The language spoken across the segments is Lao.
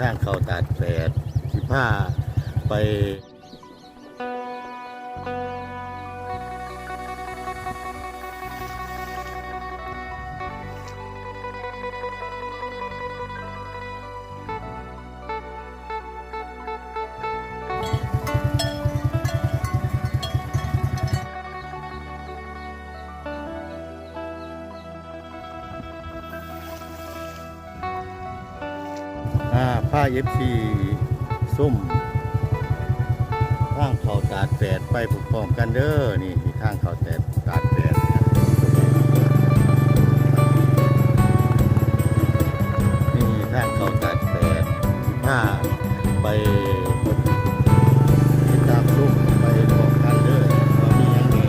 ທາງເຂົ້າຕາດແປດ ຊິພາໄປ ອາ ພາເອັຟຊີຊົມທາງເຂົ້າຕາດແປດໄປພ້ອມໆກັນເດີ. ນີ້ ນີ້ທາງເຂົ້າແຕດ ຕາດແປດ ນີ້ທາງເຂົ້າຕາດແປດ ພາໄປຕິດຕາມຊົມໄປພ້ອມກັນເດີ ວ່າມີຫຍັງແດ່.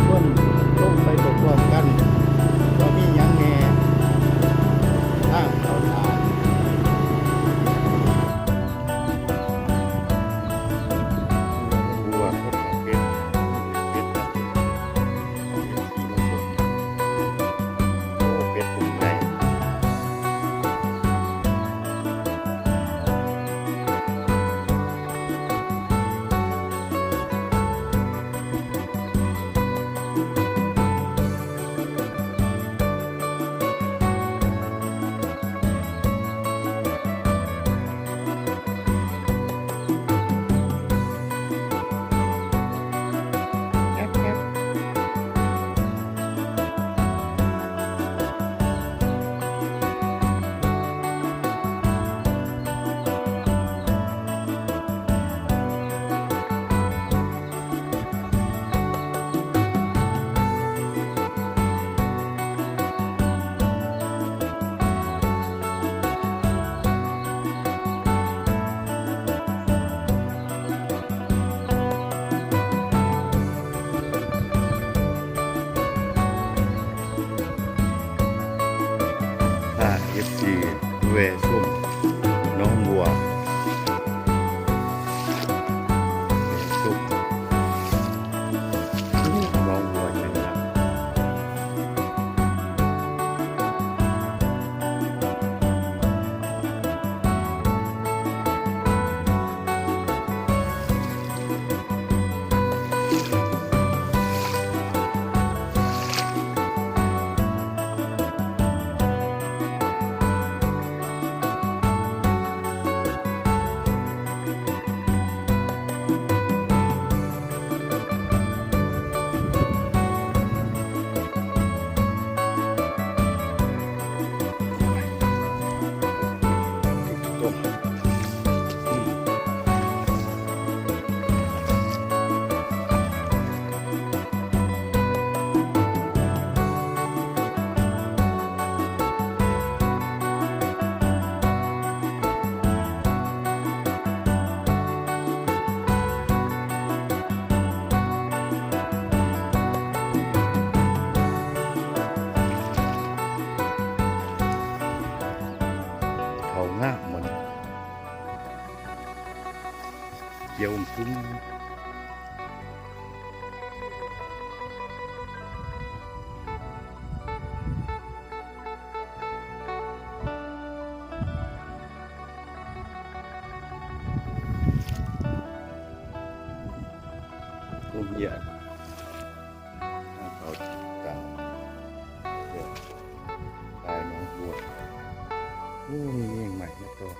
ຄົນລົງໄປພ້ອມໆກັນ ວ່າມີຫຍັງແດ່ ທາງເຂົ້າທາງ ພາເອັຟຊີແວ່ຊົມໜອງບົວ ແວ່ຊົມໜອງບົວເປັນຫຍັງ. ເຂົ້າງາມໝົດ ຂຽວອຶ້ມຕຶ້ມ. ໂຮງຮຽນ ທາງເຂົ້າກາງ ເອີ ປາຍໜອງບົວ. ໂອ້ ມີແມງໄມ້ມາຕໍ່.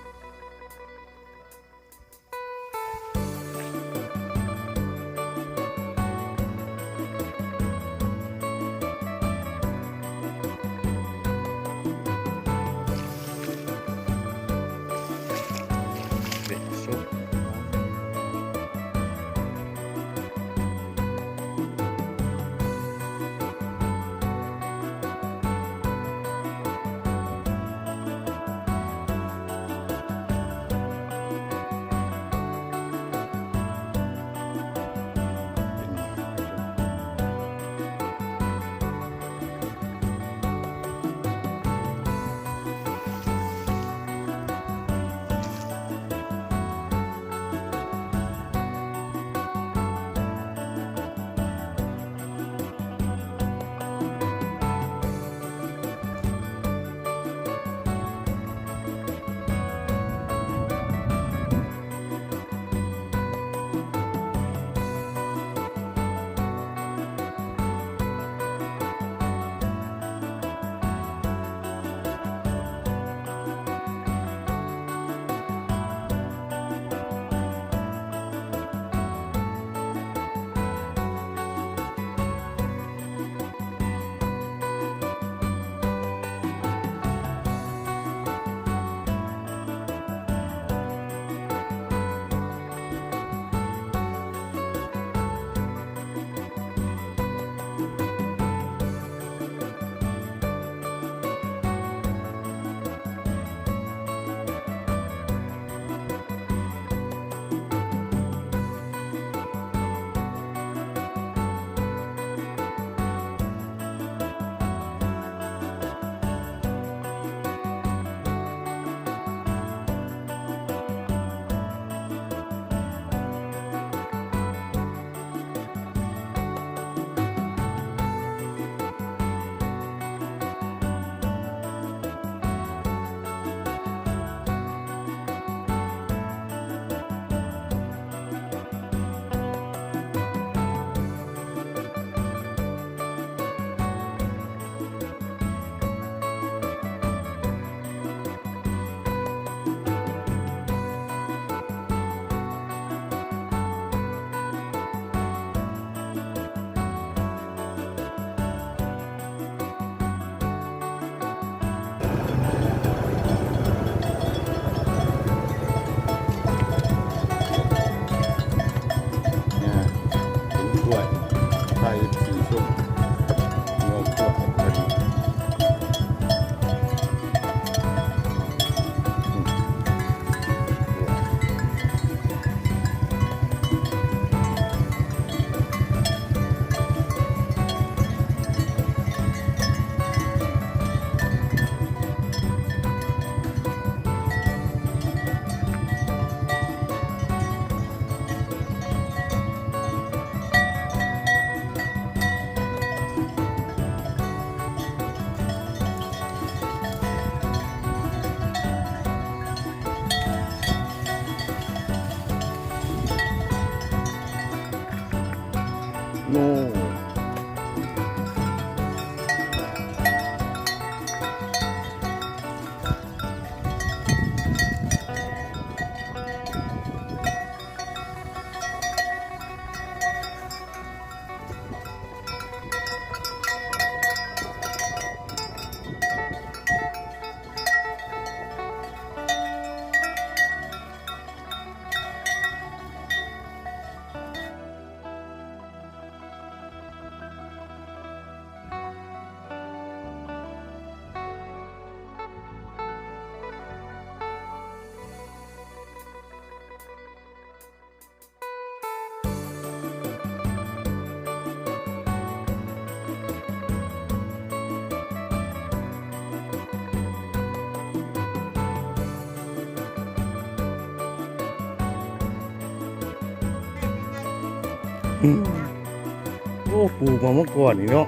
ໂອ້ ປູກໝາກມັງກອນນີ້ເນາະ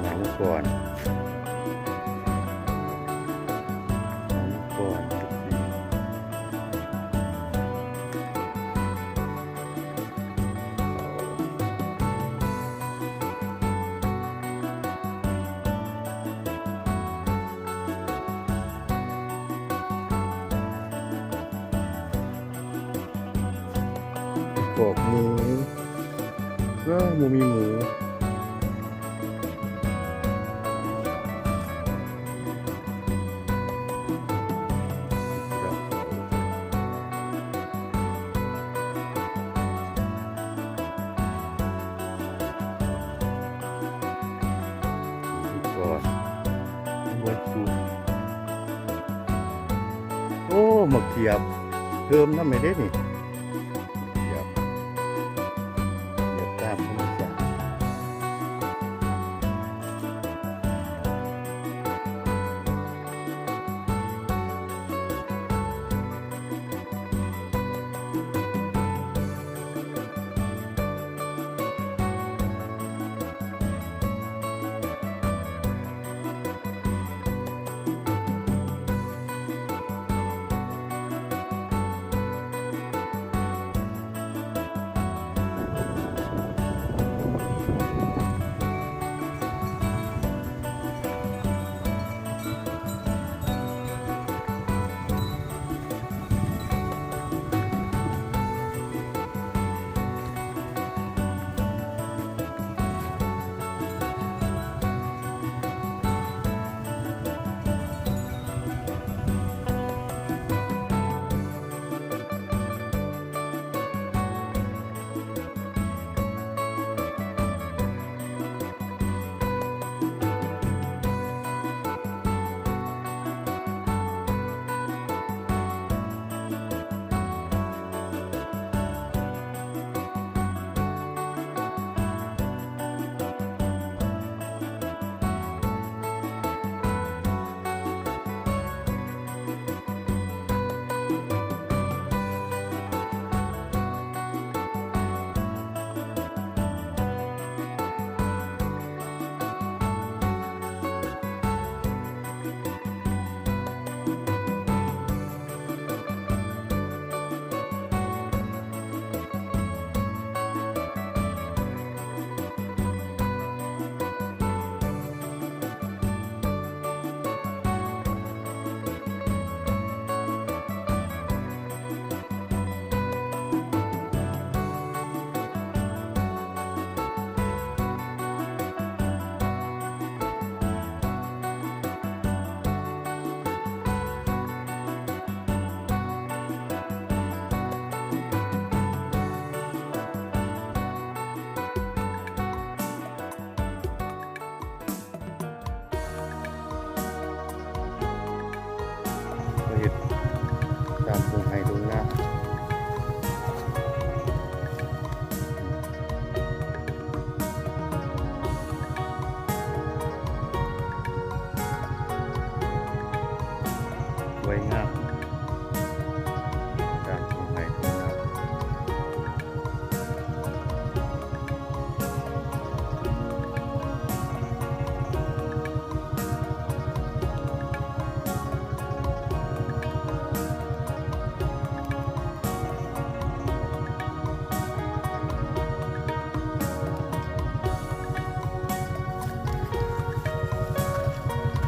ໝາກມັງກອນ ໝາກມັງກອນ. ຄອກໝູ ເອີ ບໍ່ມີໝູ. ໂອ້ ໝາກຂຽບເພີ່ມນຳແດ່ເດ້ນີ້. ຂຽບ ຂຽບຕາມທຳມະຊາດ. ເຮັດຕາມທົ່ງໄຮ່ທົ່ງນາ ສວຍງາມ ຕາມທົ່ງໄຮ່ທົ່ງນາ.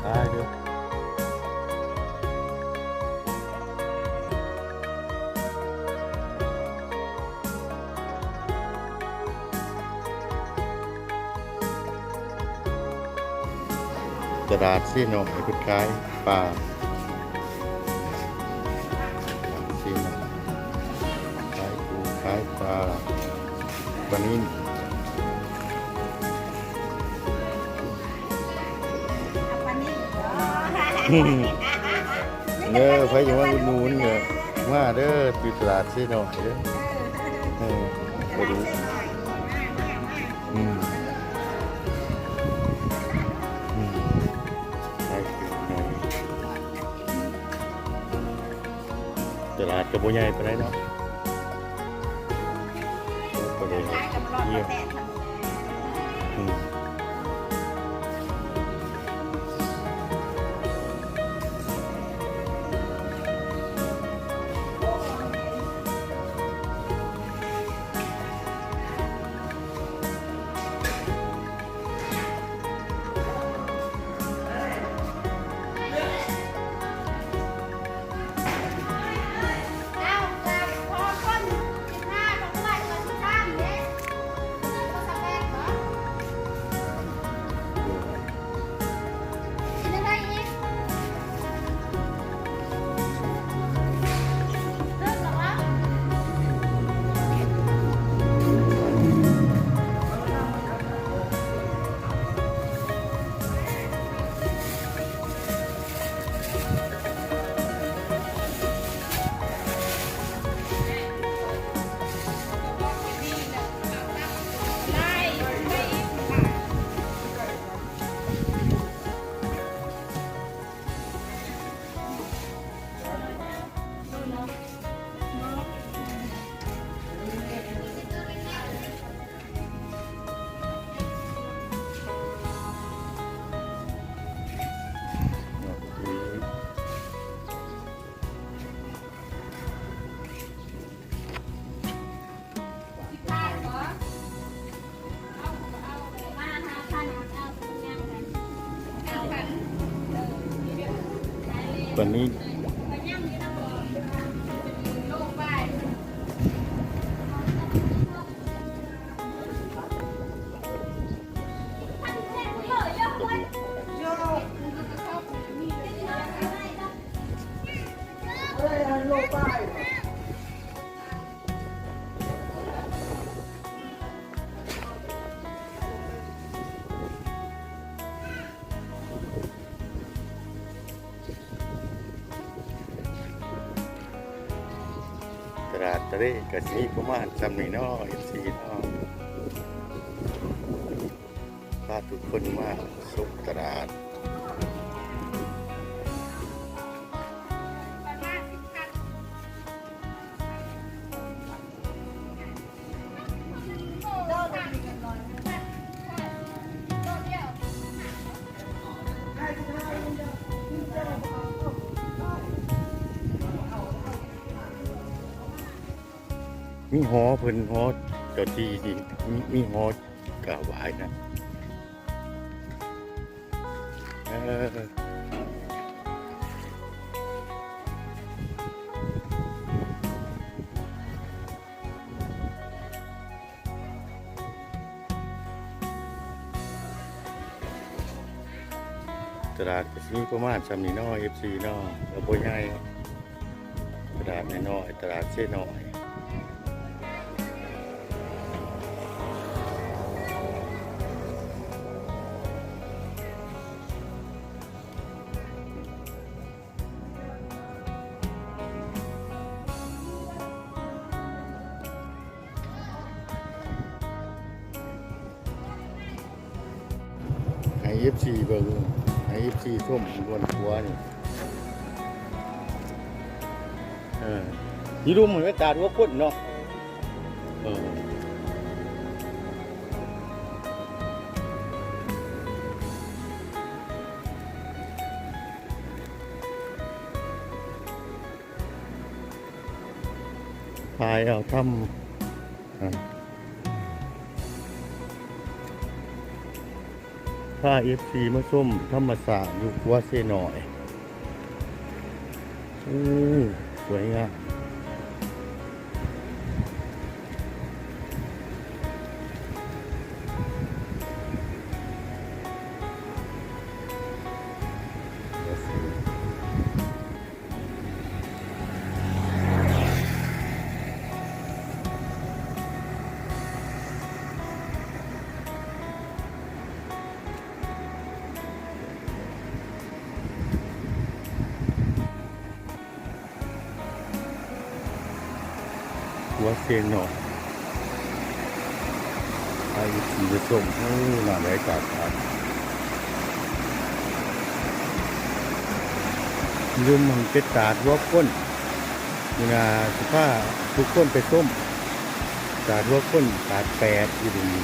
ໄປເດີ້. ຕະຫຼາດເຊນ້ອຍ ເພິ່ນຂາຍປາ ຕະຫຼາດເຊນ້ອຍ ຂາຍປູ ຂາຍປາ ປານິນ. ເອີ ໃຜຢາກມາອຸດໜູນກະມາເດີ້ ຢູ່ຕະຫຼາດເຊນ້ອຍເດີ້. ເອີ ໄປດູ ອືມ ອືມ ໄປດູ. ຕະຫຼາດກໍບໍ່ໃຫຍ່ປານໃດເນາະ ກໍເລີຍ ອືມ. ຕະຫຼາດຕະເລກະຊິມີປະມານຊ່ຳນີ້ເນາະ ເອັຟຊີເນາະ ພາທຸກຄົນມາຊົມຕະຫຼາດ. ມີຫໍເພິ່ນ ຫໍເຈົ້າທີ່ນີ້ ມີ ມີຫໍກາບໄຫວ້ນະ. ເອີ ຕະຫຼາດກໍຊິມີປະມານຊ່ຳນີ້ເນາະ ເອັຟຊີເນາະ ກໍບໍ່ໃຫຍ່ ຕະຫຼາດນ້ອຍໆ ຕະຫຼາດເຊນ້ອຍ. ໃຫ້ເອັຟຊີເບິ່ງ ໃຫ້ເອັຟຊີຊົມບ່ອນຄົວນີ້ ເອີ ຢູ່ລຸ່ມມັນອາກາດຫົວຄົນເນາະ ເອີ. ຖ່າຍເອົາທຳ ອາ ພາເອັຟຊີມາຊົມທຳມະຊາດຢູ່ຂົວເຊນ້ອຍ. ໂອ້ ສວຍງາມ. ຫົວເຊນເນາະ ພາເອັຟຊີໄປຊົມ. ໂອ້ ໜ້າໄດ້ຕາດຕາດ ຢູ່ມັນເປັນຕາດຫົວຄົນ. ມື້ໜ້າຊິພາທຸກຄົນໄປຊົມຕາດຫົວຄົນຕາດແປດຢູ່ເດນີ້